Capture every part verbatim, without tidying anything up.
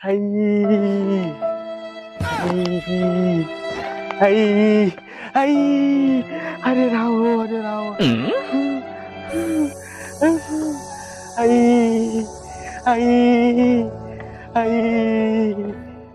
आई, आई, आई, आई, अरे राम हो, अरे राम हो। आई, आई, आई,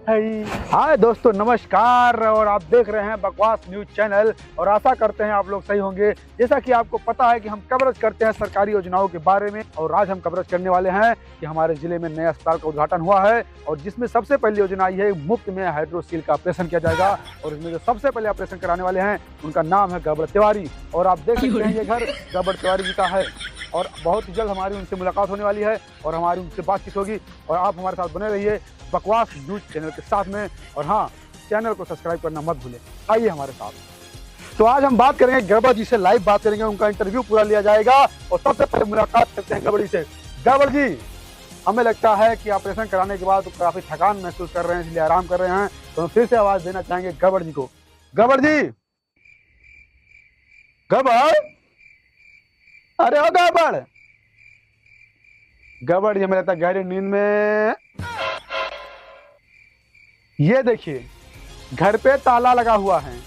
आई। हाय दोस्तों, नमस्कार, और आप देख रहे हैं बकवास न्यूज चैनल, और आशा करते हैं आप लोग सही होंगे। जैसा कि आपको पता है कि हम कवरेज करते हैं सरकारी योजनाओं के बारे में, और आज हम कवरेज करने वाले हैं कि हमारे जिले में नए अस्पताल का उद्घाटन हुआ है, और जिसमें सबसे पहली योजना आई है, मुफ्त में हाइड्रोसील का ऑपरेशन किया जाएगा। और इसमें जो सबसे पहले ऑपरेशन कराने वाले हैं, उनका नाम है गड़बड़ तिवारी। और आप देख सकते हैं, ये घर गड़बड़ तिवारी जी का है, और बहुत ही जल्द हमारी उनसे मुलाकात होने वाली है और हमारी उनसे बातचीत होगी। और आप हमारे साथ बने रहिए बकवास न्यूज चैनल के साथ में। और हाँ, चैनल को सब्सक्राइब करना मत भूलें। आइए हमारे साथ। तो आज हम बात करेंगे गड़बड़ जी से, लाइव बात करेंगे, उनका इंटरव्यू पूरा लिया जाएगा। और सबसे पहले मुलाकात करते हैं गड़बड़ जी से। गड़बड़ जी, हमें लगता है कि ऑपरेशन कराने के बाद काफी थकान महसूस कर रहे हैं, इसलिए आराम कर रहे हैं। तो हम फिर से आवाज देना चाहेंगे गड़बड़ जी को। गड़बड़ जी, गड़बड़, अरे ओ गड़बड़, गड़बड़ जी, हमें लगता है गहरी नींद में। ये देखिए, घर पे ताला लगा हुआ है।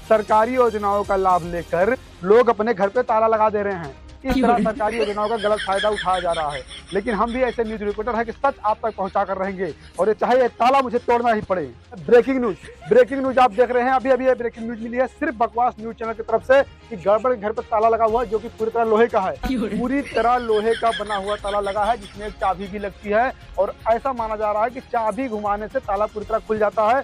सरकारी योजनाओं का लाभ लेकर लोग अपने घर पे ताला लगा दे रहे हैं। इस तरह सरकारी योजनाओं का गलत फायदा उठाया जा रहा है, लेकिन हम भी ऐसे न्यूज रिपोर्टर हैं कि सच आप तक पहुंचा कर रहेंगे। और ये चाहे ये ताला मुझे तोड़ना ही पड़े। ब्रेकिंग न्यूज, ब्रेकिंग न्यूज आप देख रहे हैं, अभी अभी ये ब्रेकिंग न्यूज मिली है सिर्फ बकवास न्यूज चैनल की तरफ से कि गड़बड़ के घर पर ताला लगा हुआ है, जो कि पूरी तरह लोहे का है। पूरी तरह लोहे का बना हुआ ताला लगा है, जिसमें एक चाबी भी लगती है, और ऐसा माना जा रहा है कि चाबी घुमाने से ताला पूरी तरह खुल जाता है।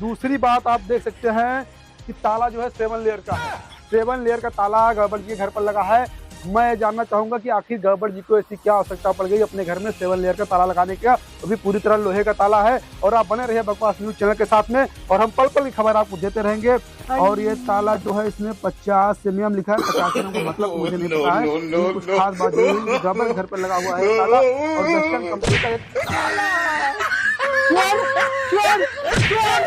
दूसरी बात आप देख सकते हैं कि ताला जो है सेवन लेयर का है, सेवन लेयर का ताला गड़बड़ जी के घर पर लगा है। मैं जानना चाहूंगा कि आखिर गड़बड़ जी को ऐसी क्या आवश्यकता पड़ गई अपने घर में सेवन लेयर का ताला लगाने का। अभी पूरी तरह लोहे का ताला है। और आप बने रहिए बकवास न्यूज चैनल के साथ में, और हम पल पल की खबर आपको देते रहेंगे। और ये ताला जो है, इसमें पचास एमएम लिखा है। पचास एमएम का मतलब मुझे नहीं पता है, लेकिन कुछ खास बात जरूर है कि गड़बड़ घर पर लगा हुआ है ताला, और वेस्टर्न कंपनी का एक ताला है। चोर, चोर, चोर।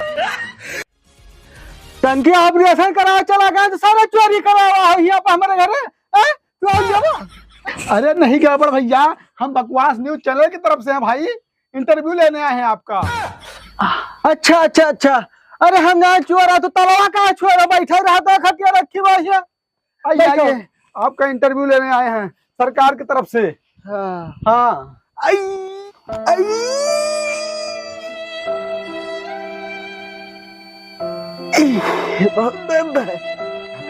टंकी ऑपरेशन करावे चला गए तो सारा चोरी करावा है यहाँ पे हमारे घरे, हैं? चोर जमा। अरे नहीं गड़बड़ भैया, हम बकवास न्यूज चैनल की तरफ से हैं भाई, इंटरव्यू लेने आए हैं आपका। अच्छा, अच्छा, अच्छा। अरे हम यहाँ चोर है तो तलवा का चोर है, बैठे रहा तो खटिया रखी हुआ है। आइए, बैठो। आइए, आपका इंटरव्यू लेने आए हैं सरकार की तरफ से। हाँ। हाँ। आई, आई। बहुत दर्द है।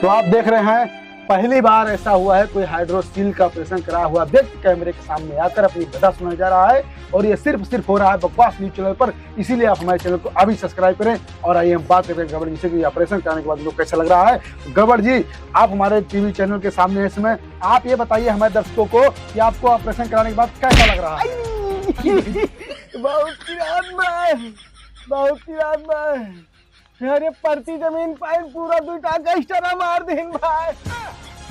तो आप देख रहे हैं, पहली बार ऐसा हुआ है, कोई हाइड्रोसील का ऑपरेशन करा हुआ व्यक्ति कैमरे के सामने आकर अपनी वजह सुनाया जा रहा है। और ये सिर्फ, सिर्फ हो रहा है बकवास न्यूज चैनल पर, इसीलिए आप हमारे चैनल को अभी सब्सक्राइब करें। और आइए हम बात करते हैं गड़बड़ जी से कि ऑपरेशन कराने के बाद उनको कैसा लग रहा है। गड़बड़ जी, आप हमारे टीवी चैनल के सामने हैं इस समय, आप ये बताइए हमारे दर्शकों को कि आपको ऑपरेशन कराने के बाद कैसा लग रहा है? बहुत पिरात बा, बहुत पिरात बा। अरे परती जमीन पाइन पूरा दुई टाका स्टरा मार देन भाई।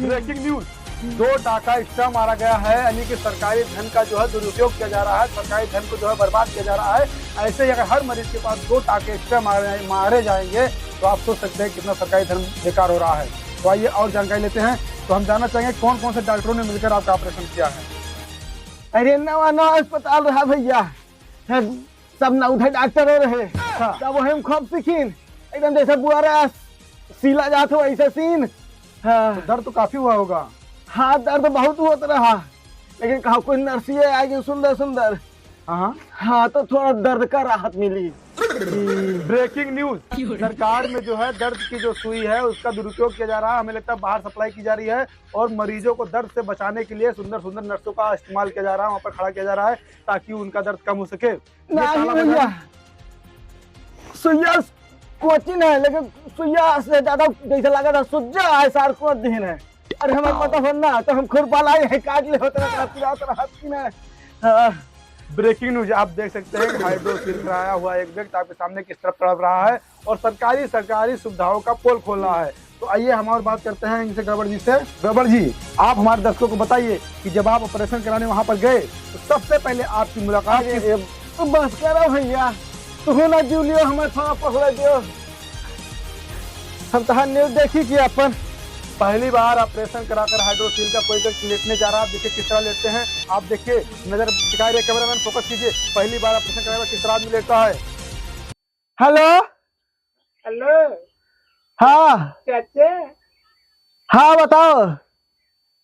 ब्रेकिंग न्यूज, दो टाका स्टरा मारा गया है, यानी कि सरकारी धन का जो है दुरुपयोग किया जा रहा है, सरकारी धन को जो है बर्बाद किया जा रहा है। ऐसे ही अगर हर मरीज के पास दो टाके स्टरा मारे, मारे जाएंगे तो आप सोच सकते हैं कितना सरकारी धन बेकार हो रहा है। तो आइए और जानकारी लेते हैं। तो हम जानना चाहेंगे कौन कौन से डॉक्टरों ने मिलकर आपका ऑपरेशन किया है? अरे नवा नवा अस्पताल रहा भैया, सब नवधे डॉक्टर रहे। अच्छा। तब वही हम खूब सीखिन, एकदम जैसे बुआरा सीला जात हो वैसे सीन। हाँ। तो दर्द तो काफी हुआ होगा। हाँ, दर्द बहुत होत रहा, लेकिन कहा कोई नर्सिये आ गई सुंदर सुंदर। हाँ, हाँ। हाँ, तो थोड़ा दर्द का राहत मिली। ब्रेकिंग न्यूज, सरकार में जो है दर्द की जो सुई है उसका दुरुपयोग किया जा रहा है, हमें लगता है बाहर सप्लाई की जा रही है, और मरीजों को दर्द से बचाने के लिए सुंदर सुंदर नर्सों का इस्तेमाल किया जा रहा है, वहाँ पर खड़ा किया जा रहा है ताकि उनका दर्द कम हो सके। ये नहीं ताला भैया, बंद सुइया कोचिन है, लेकिन सुइया से ज्यादा जैसे लगा था सुज्जा है, सार को दिन है। अरे हमें पता हो ना, तो हम खुरपा लाई है, काट ले होते ना, पिरात रहा कि ना। हाँ। ब्रेकिंग न्यूज, आप देख सकते हैं हाइड्रोसील कराया हुआ एक व्यक्ति आपके सामने किस तरह तड़प रहा है और सरकारी, सरकारी सुविधाओं का पोल खोल रहा है। तो आइए हम और बात करते हैं इनसे, गड़बड़ जी से। गड़बड़ जी, आप हमारे दर्शकों को बताइए कि जब आप ऑपरेशन कराने वहां पर गए तो सबसे पहले आपकी मुलाकात अरे, किस ए, तो बस करो भैया, तू ना जूलियो हमें थोड़ा पकड़ दियो। हम तहार न्यूज देखी कि अपन पहली बार ऑपरेशन कराकर हाइड्रोसील का कोई व्यक्ति लेटने जा रहा है। आप देखिए किस तरह लेटते हैं। आप देखिए, नजर टिकाए रहे, कैमरामैन फोकस कीजिए। पहली बार ऑपरेशन कराने पर किस तरह आदमी लेटता है। हेलो। हेलो। हाँ। चाचा। हाँ, बताओ।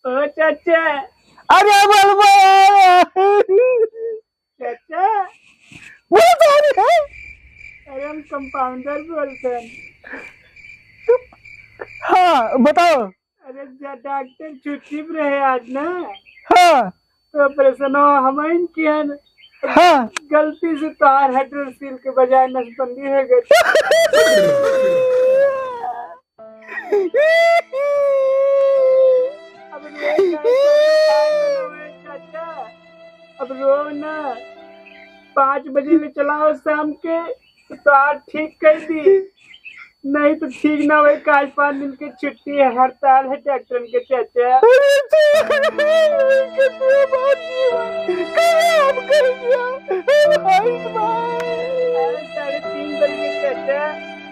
ओ चाचा। अरे बोल बोल। चाचा। बोल तो। अरे हम कंपाउंडर बोलते हैं। हाँ, बताओ। अरे जा-, डॉक्टर छुट्टी पे रहे आज ना। हाँ। तो ऑपरेशन हम ही किया ना। हाँ। गलती से तोहार हाइड्रोसील के बजाय नसबंदी हो गई। अब रो ना, चाचा, अब रो ना। पाँच बजे ले चलाओ शाम के, तो आज ठीक कर दी, नहीं तो ठीक ना होए। आज पाँच दिन की छुट्टी है, हड़ताल है डॉक्टरन के, चाचा। अरे, कितने बार जी, कहाँ आप कर दिया? अरे, भाई, भाई। अरे, साढ़े तीन बज गए, चाचा,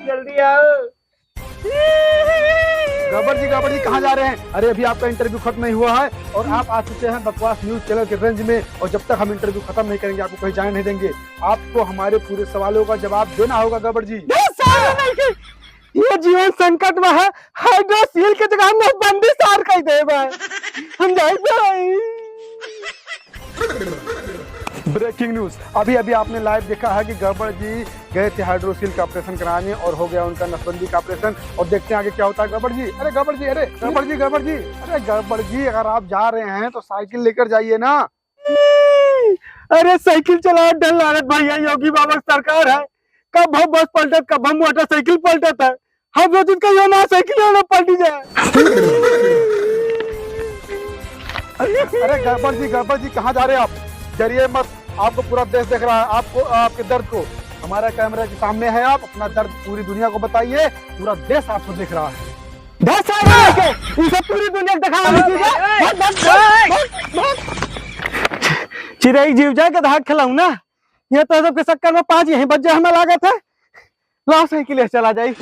जल्दी आओ। गड़बड़ जी, गड़बड़ जी, कहाँ जा रहे हैं? अरे, अभी आपका इंटरव्यू खत्म नहीं हुआ है और आप आ चुके हैं बकवास न्यूज चैनल के रेंज में, और जब तक हम इंटरव्यू खत्म नहीं करेंगे, आपको कहीं जाने नहीं देंगे। आपको हमारे पूरे सवालों का जवाब देना होगा, गड़बड़ जी। ये सारे नहीं के, ये जीवन संकट में है, हाइड्रोसील के जगह हम नसबंदी सार कह दे भाई। हम जाए भाई। ब्रेकिंग न्यूज, अभी अभी आपने लाइव देखा है कि गड़बड़ जी गए थे हाइड्रोसील का ऑपरेशन कराने और हो गया उनका नसबंदी का ऑपरेशन। और देखते हैं आगे क्या होता है। गड़बड़ जी, अरे गड़बड़ जी, अरे गड़बड़ जी, गड़बड़ जी, अरे गड़बड़ जी, अगर आप जा रहे हैं तो साइकिल लेकर जाइए ना। अरे साइकिल चलावत डर लागत भैया, योगी बाबा की सरकार है, कब हम बस पलटत, कब हम मोटरसाइकिल पलटत है। हम सोचित कहियो ना साइकिल वाला पलटी जाए। अरे गड़बड़ जी, गड़बड़ जी, कहाँ जा रहे हैं आप? डरिए मत, आपको पूरा देश देख रहा है, आपको, आपके दर्द को। हमारा कैमरा के सामने है, आप अपना दर्द पूरी दुनिया को बताइए, पूरा देश आपको देख रहा है। दस साल हो गए, इसे पूरी दुनिया को दिखा दी चीजें। बहुत, बहुत, बहुत, बहुत, बहुत। चिरई जीव जाए के धाक खिलाऊं ना, ये तो सबके चक्कर में पाँच यहीं बज जाए, हमें लागत है। लाओ साइकिल से चला जाई।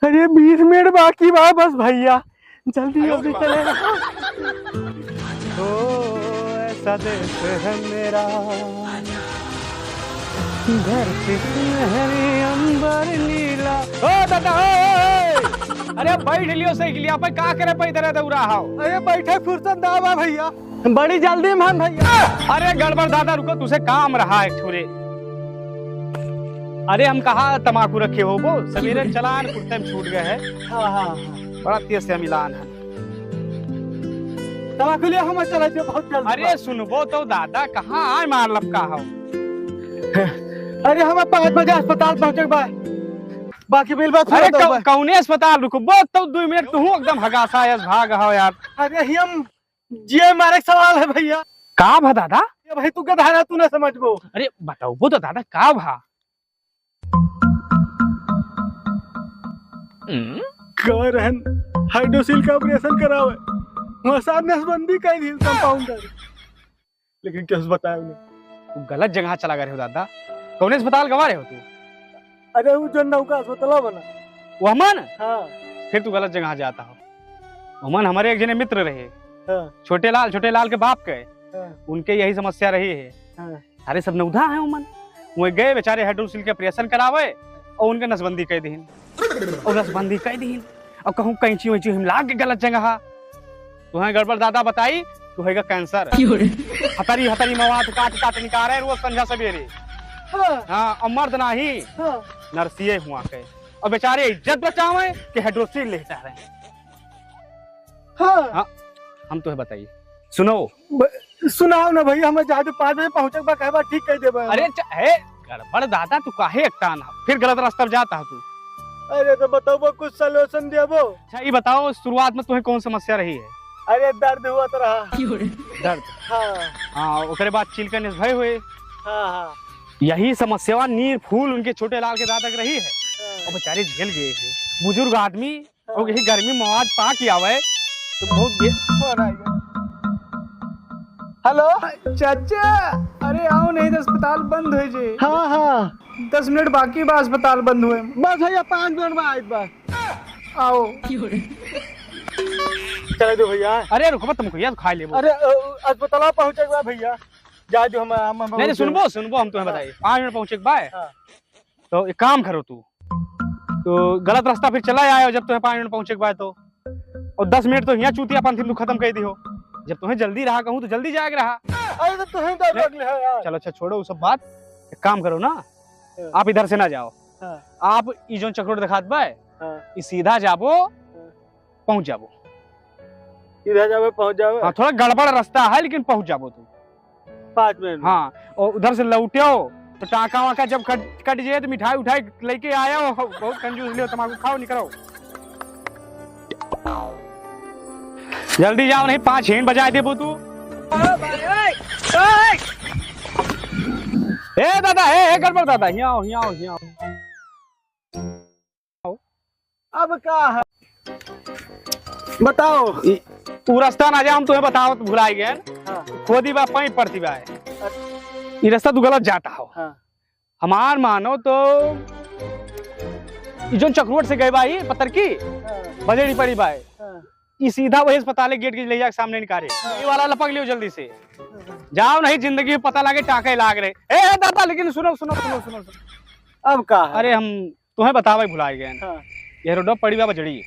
अरे बीस मिनट बाकी बा बस भैया, जल्दी जल्दी चले। ओ ऐसा देश है मेरा, धरती सुनहरी अंबर नीला। ओ दादा, ओ, ओ, ओ। अरे बैठ लियो साइकिलिया पे, का करे पे इधर दौरा हो? अरे बैठे फुर्सत ना बा भैया। बड़ी जल्दी में हन भैया। अरे गड़बड़ दादा, रुको, तुसे काम रहा एक ठुरे। अरे हम कहा तमाकू रखे हो, वो सवेरे चलान कुर्ते में छूट गए है। हाँ, हाँ, हाँ। बड़ा तेज से मिलान है। तमाकू ले हम चला जो बहुत जल्दी अरे बा। सुनबो तो दादा, कहाँ आए मार लपका हो? अरे हम पाँच बजे अस्पताल पहुँचे बा। बाकी बिल बात अरे सुना दो कौ-, बा। कौने अस्पताल रुको? बहुत तो दो मिनट तू एकदम हगासा है, भाग हो यार। अरे हम जिए मारे के सवाल है भैया। का भा दादा? ये भाई तू गधा ना, तू ना समझबो। अरे बताओ वो तो दादा का भा? हम्म? का रहन हाइड्रोसील का ऑपरेशन करावे, वहाँ साथ नसबंदी कर दी कंपाउंडर। लेकिन केस बताए उन्हें? तू गलत जगह चला गए हो दादा। कौन अस्पताल गवा रहे हो तू? अरे वो जो नौका अस्पताल बना। वो हमन? हाँ। फिर तू गलत जगह जाता हो। हमन हमारे एक जने मित्र रहे। हाँ। छोटे लाल, छोटे लाल के बाप के। हाँ। उनके यही समस्या रही है। हाँ। अरे सब नौधा है उमन। वो गए बेचारे हाइड्रोसील के ऑपरेशन करावे और उनके नसबंदी कर दीन। और नसबंदी कर दीन। और कहूँ कैंची वैंची हम लाग के गलत जगह। तुहें गड़बड़ दादा बताई, तू हैगा कैंसर। क्यों रे? हतरी हतरी मवाद काट काट निकारे रोज संझा सवेरे। हाँ। हाँ, और मर्द नाही। हाँ। नरसिए हुआ के। और बेचारे इज्जत बचावे कि हाइड्रोसील लेटा रहे। हाँ। हाँ, हम तुहे बताइए। सुनो। ब-, सुनाओ ना भैया, हमें जाए तो पाँच बजे पहुँचे के बा, कहे बा ठीक कह देबे। अरे च-, हे, गड़बड़ दादा, तू काहे एकटान ह? फिर गलत रास्ता पर जाता ह तू। अरे तो बताओ, कुछ सॉल्यूशन देबो। अच्छा, ये बताओ, शुरुआत में तुम्हें कौन समस्या रही है? अरे दर्द हुआ तो रहा। दर्द? हाँ। हाँ, ओकरे बाद चिलका निस भय हुए। हाँ, हाँ। यही समस्या नीर फूल उनके छोटे लाल के दादा के रही है। हाँ। और बेचारे झेल गए हैं। बुजुर्ग आदमी, हाँ। और यही गर्मी में मवाद पा के आवे, तो बहुत ये फोन आ गया। हेलो। चाचा, अरे आओ नहीं तो अस्पताल बंद हो जे। हाँ, हाँ। दस मिनट बाकी बा अस्पताल बंद हुए। बस भैया, पाँच मिनट में आइत बा। आओ। चले दो भैया। अरे रुको, तुम भैया खा लेबो। अरे, अ, अस्पताल पहुँचे के बा भैया। जा दो हम, हम, हम नहीं, नहीं, सुनबो, सुनबो, हम तुम्हें हाँ। बताइए, पाँच मिनट पहुँचे के बा। हाँ। तो एक काम करो तू, तो गलत रास्ता फिर चला आयो, जब तुम्हें पाँच मिनट पहुँचे के बा तो। और दस मिनट तो हियाँ चूतिया पंथी तू खत्म कर दी हो। जब तुम्हें जल्दी रहा कहूँ तो जल्दी जाए के रहा। अरे तो तुम्हें डर नहीं। लग ले है यार। चलो अच्छा छोड़ो वो सब बात, एक काम करो ना, हाँ। आप इधर से ना जाओ। हाँ। आप ई जोन चक्रोड दिखात बा, हाँ। ई सीधा जाबो, हाँ। पहुँच जाबो। सीधा जाबो, पहुँच जाबो। हाँ, थोड़ा गड़बड़ रास्ता है लेकिन पहुँच जाबो तू। पाँच मिनट में। हाँ, और उधर से लौट्यो तो टाका वाका जब कट, कट जाए तो मिठाई उठाई लेके आयो। बहुत कंजूस लियो, तमाकू खाओ, निकलो। जल्दी जाओ, नहीं पाँच हेन बजाए देबो तू। ए दादा, ए, ए गड़बड़ दादा, हियाँ आओ, हियाँ आओ, हियाँ आओ। अब का है? बताओ। ई, ऊ रास्ता ना जा, हम तुम्हें बताओ, तो भुलाई गए। हाँ। खोदी बा, पाइप पड़ती बा। अच्छा। ई रास्ता तू गलत जाता हो। हाँ। हमार मानो तो ई जोन चक्रोड से गए बा, ई पत्थर की हाँ। बजेड़ी पड़ी बा। हाँ। ई सीधा वही अस्पताल गेट के ले जाके सामने निकाले। हाँ। ये वाला लपक लियो जल्दी से। हाँ। जाओ नहीं, जिंदगी में पता लागे टाके लाग रहे। ए, ए दादा, लेकिन सुनो, सुनो, सुनो, सुनो, सुनो। अब का है? अरे हम तुम्हें बतावे भुलाई गए। हाँ। ये रोड पड़ी बा बजड़ी।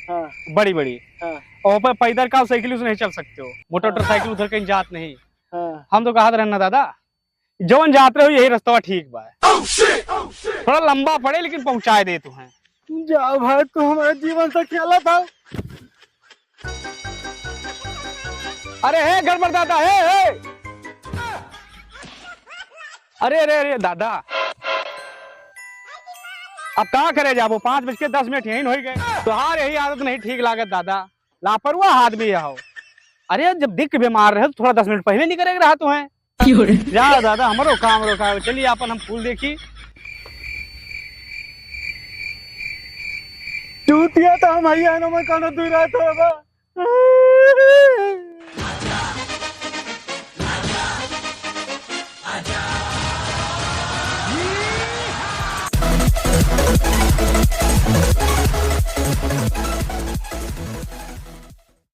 हाँ। बड़ी बड़ी। हाँ। और ऊपर पैदल का साइकिल से नहीं चल सकते हो, मोटरसाइकिल उधर कहीं जात नहीं। हाँ। हम तो कहत रहन ना दादा, जवन जात रहे हो यही रास्ता ठीक बा। Oh, shit! Oh, shit! थोड़ा लंबा पड़े लेकिन पहुंचाए दे तुम्हें। जाओ भाई, तू हमारे जीवन से खेला था। अरे हे गड़बड़ दादा, हे, हे। अरे, अरे, अरे दादा, अब का करे जाबो, पाँच बज के दस मिनट यहीं होइ गए। तोहार यही आदत नहीं ठीक लागत दादा, लापरवाह आदमी हो। अरे जब दिख के बीमार रहे तो थोड़ा दस मिनट पहले निकरे के रहा तुम्हें। जा दादा, हमरो काम रोका है। चलिए, अपन हम फूल देखी। चूतिया तो हम हइया न, मैं कौनो दूर रहत होबा।